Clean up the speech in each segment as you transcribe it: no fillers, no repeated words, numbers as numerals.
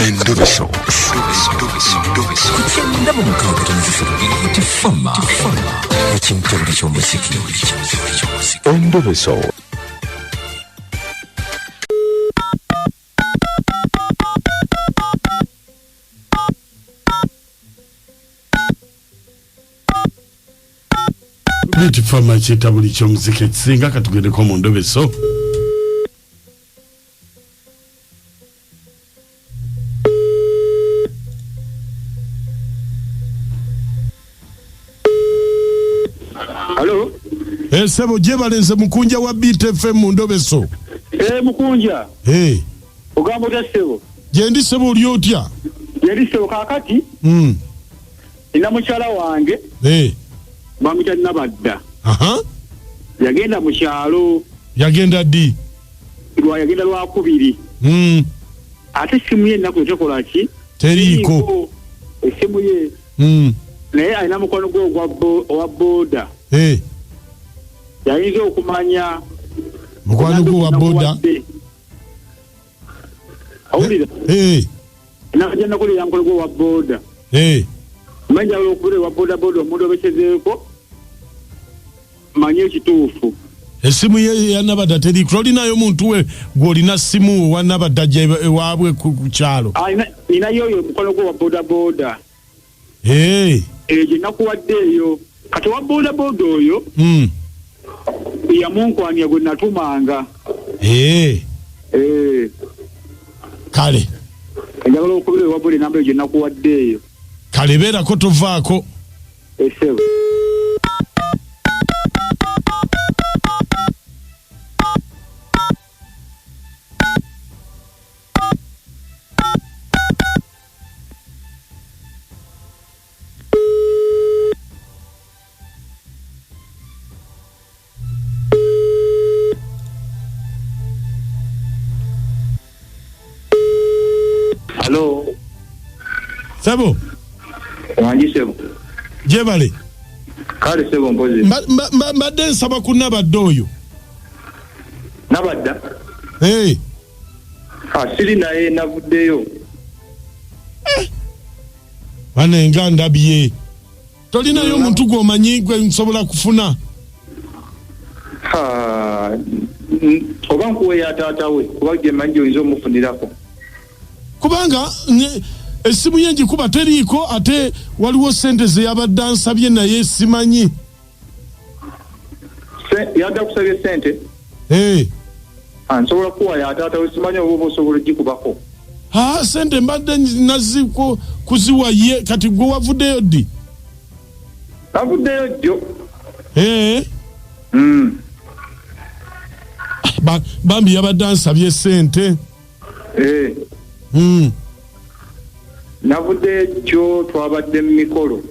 Endobeso. Ku kyenda mu mukaaga tono 3 Tifama ekintabuli ky'omuziki. Endobeso. Bitifama ekintabuli ky'omuziki ekisinga katugendeko mu ndobeso. Halo? Esebo gyebalenze mukunja wa Beat FM mu ndobeso. Eh, mukunja. Eh. Ogamba otya ssebo? Gyendi ssebo oli otya? Gyendi ssebo kaakati. Nina mukyala wange. Bamuyita Nabadda. Yagenda mu kyalo. Yagenda ddi? Yagenda lwakubiri. Ate essimu ye ennaku tekola ki? Teriiko. Essimu ye. Naye alina mukwano gwe owa booda. Yayinza okumanya. Mukwano gwe owa booda? Awulira? Nakajja nakulira mukwano gwe owa booda. Mmanyi njagala okubira owa booda booda omuntu obesezeeko manye ekituufu. Essimu ye ya Nabadda teri, tolinayo muntu we gw'olina ssimu owa Nabadda gye ewaabwe ku kyalo? Ninayo oyo omukwano gwe owa booda booda. Eyo gye nakuwadde eyo. Kati owa booda booda oyo yamunkwanya gwe natumanga. Kale. Njagala okubira owa booda enamba eyo gye nakuwadde eyo. Kale beerako tovaako. Esebo. Hello. Sebo. Wangi sebo. Jebale. Kale sebo mpozi. Mbadde nsaba ku Nabadda oyo. Nabadda? Hey. Siri naye navuddeyo. Bane nga ndabye. Tolinayo omuntu gw'omanyi gwe nsobola kufuna? Oba nkuwe ya taata we, kuba gye mmanyi gy'oyinza omufunirako. Kubanga essimu ye ngikuba teriiko, ate waliwo ssente ze yabadde ansabye naye simanyi. Yadde akusabye ssente? Nsobola kukuwa ya taata we, simanyi oba oba osobola ogikubako. Ssente mbadde naziko kuziwa ye, kati gwe wavuddeyo ddi? Navuddeyo jjo. Bambi yabadde ansabye ssente. Navuddeyo jjo, twabadde mu mikolo.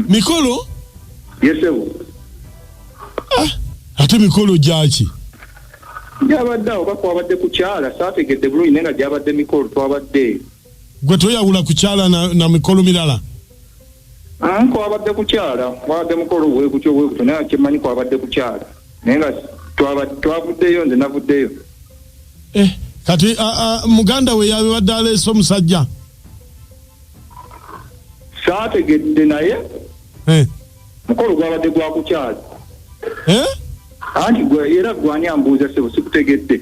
Mikolo? Yes, sebo. Ate mikolo gyaki? Gyabadde awo, oba kwabadde kukyala, saategedde bulungi naye nga gyabadde mikolo, twabadde. Gwe toyawula kukyala na mikolo mirala? Kwabadde kukyala, kwabadde mukolo bwe gutyo bwe gutyo, naye kyemmanyi kwabadde kukyala. Naye nga twavuddeyo, nze navuddeyo. Kati, muganda we yabadde aleese omusajja? Saategedde naye. Mukolo gwabadde gwa kukyala. Anti era gwe ani ambuuza ssebo, sikutegedde.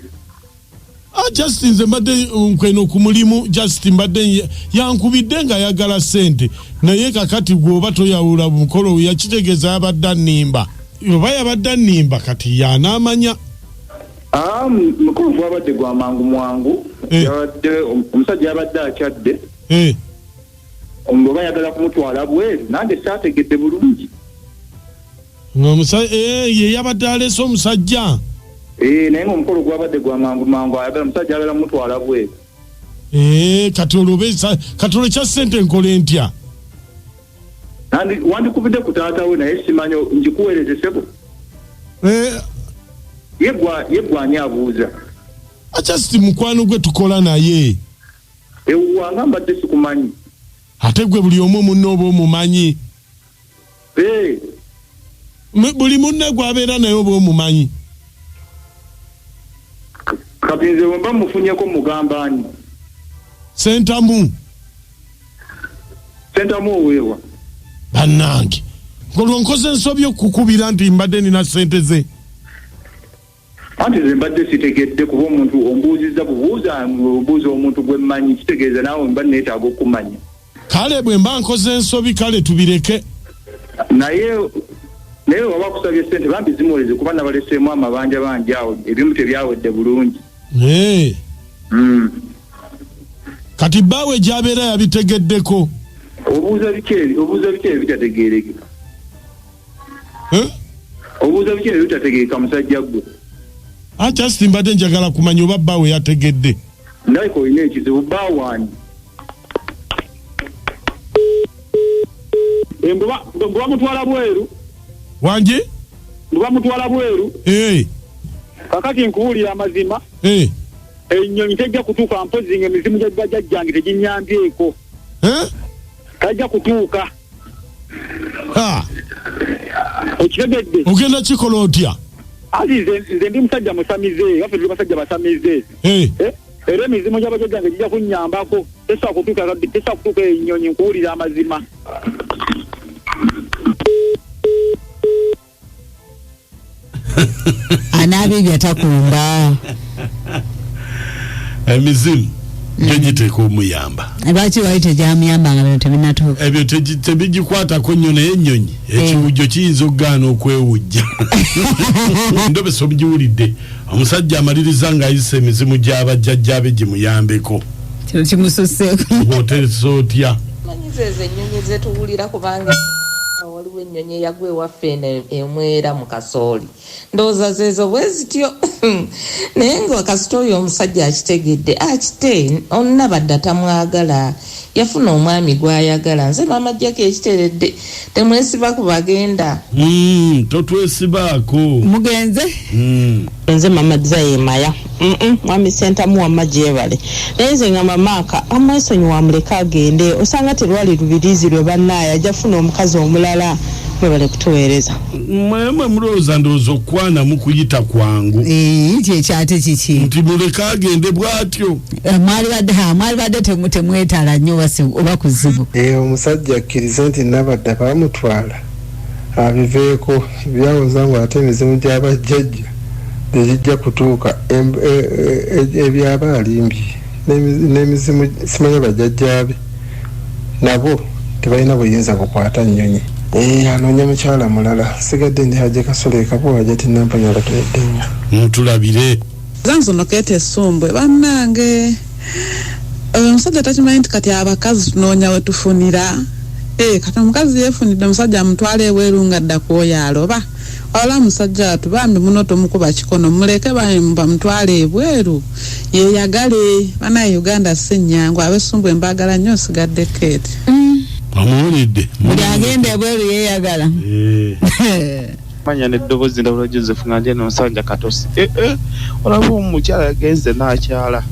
Just nze mbadde nkweno ku mulimu, just mbadde yankubidde nga ayagala ssente, naye kakati gw'oba toyawula mukolo yakitegeeza yabadde annimba. Oba yabadde annimba kati y'anaamanya. Mukolo gwabadde gwa mangu mwangu. Omusajja yabadde akyadde. Oba ayagala kumutwala bweru, nange saategedde bulungi. Ye yabadde aleese omusajja. Naye ng'omukolo gwabadde gwa mangu mangu, omusajja ayagala kumutwala bweru. Kati olwo kati olwo ekya ssente nkole ntya? Wandikubidde ku taata we naye simanyi, ngikuweereze ssebo. Ye gwe ani abuuza? Just mukwano gwe tukola naye. Ewuwa mbadde sikumanyi. Ate gwe buli omu munno oba omumanyi. Buli munne gw'abeera naye oba omumanyi. Kati nze bwe mba mufunyeko mugamba ani? Sentamu. Sentamu oweewa? Bannange, ngolwo nkoze ensobi okukubira nti mbadde nina sente ze. Anti nze mbadde sitegedde, kuba omuntu ombuuzizza bubuuza, ombuuza omuntu gwe mmanyi, kitegeeza naawe mba neetaaga okumanya. Kale bwe mba nkoze ensobi, kale tubireke. Naye waba akusabye sente, bambi zimuwoleze, kuba nabaleseemu amabanja bangi awo, ebimu tebyawedde bulungi. Kati bbaawe gy'abeera yabitegeddeko? Obuuza biki obuuza biki ebitategeereka? Eh? Obuuza biki ebitategeereka, musajja gwe? Ah, just mbadde njagala kumanya oba bbaawe yategedde. Ndabika olina ekizibu. Baawaani? Mbu bamutwala bweru. Wangi? Mbu bamutwala bweru. Kakati nkuwulira amazima. Ennyonyi tejja kutuuka, mpozi nga emizimu gya bajjajjange teginyambyeko. Eh? Tajja kutuuka. Ah, Okitegedde? Ogenda kikola otya? Ati nze ndi musajja musamize, waffe tuli basajja basamize. Eh? Era emizimu gy'abajjajjange gijja kunnyambako. Tesobola kutuuka ennyonyi, nkuwulira amazima. Anaabibya takumba. Emizimu gyo giteeka omuyamba. Lwaki wali tegyamuyamba nga bino tebinatuuka? Ebyo tebigikwatako nnyo, naye ennyonyi ekiwujjo kiyinza okugaana okwewujja. Ndobesa obugiwulidde, omusajja amaliriza ng'ayisa emizimu gy'abajjajjaabe gimuyambeko. Kino kimususseeko. Ng'oteresa otya? Manyiza ezo ennyonyi zetuwulira, kubanga waliwo ennyonyi eyagwa ewaffe eno emwera mu kasooli, ndowooza zeezo bwe zityo. Naye nga kasita oyo omusajja akitegedde, akite onnabadda tamwagala, yafuna omwami gw'ayagala. Nze maama Jjako ekiteredde, temwesiba ku bagenda. Totwesibaako. Mugenze. Nze mama Zayemaya. Mwami Sentamu, wamma gyebale, naye nze ngamba maaka amwesonyiwa, amuleke agende, osanga terwali lubirizi lwe. Bannaaye, ajja funa omukazi omulala. Mwebale kutuweereza. Mwemwe mulowooza, ndowooza okukwana mukuyita kwangu. Kyekyate kiki? Nti muleke agende bw'atyo. Mwali badde temwetala nnyo oba kuzibu. Omusajja akkirize nti Nabadda baamutwala, abiveeko byawoza ngu ate emizimu gy'abajjajja tegijja kutuuka. Ebyaba alimbye. N'emizimu simanya bajjajjaabe nabo tebalina buyinza bukwata nnyonyi. Anoonya mukyala mulala. Sigadde ndi Hajji Kasule Ekabuwa, Hajati Nampanya alabiredde nnyo. Mutulabire. Zanzono keeta essumbwe. Bannange, oyo omusajja takimanyi nti kati abakazi tunoonya we tufunira. Kati omukazi yeefunidde omusajja, amutwala ebweru nga dda kwoyo aloba wala. Musajja watu bambi muno tomukuba kikono, muleke bamutwale ebweru yeyagale. Banaye, Uganda si nnyangu. Ab'essumbwe mbaagala nnyo. Nsigadde keeti. Amuwulidde. Buli agenda ebweru yeeyagala. Manya n'eddoboozi ndabula Joseph nga ndi eno nsanja katosi. Olaba omukyala yagenze n'akyala.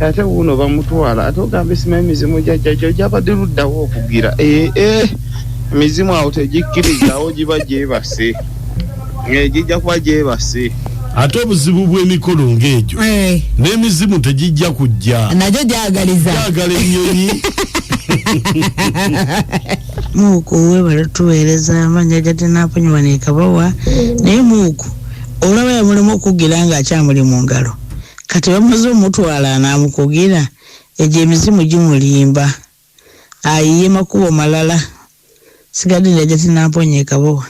Ate wuuno bamutwala, ate ogamba esimanyi emizimu gyajjajja gyabadde luddawo okugira. Emizimu awo tegikkiriza, giba gyebase. Gijja kuba gyebase. Ate obuzibu bw'emikolo ng'egyo, n'emizimu tegijja kujja. Nagyo gyagaliza. Gyagala ennyonyi. Muuku, webale tuweereza. Amanya gati namponywa nekabawa, naye muuku olaba yamulema okugira nga akyamuli mu ngalo, kati bamaze omutwala anaamukugira. Egyo emizimu gimulimba, ayiye makubo malala. Sigadde njajati namponya ekabawa.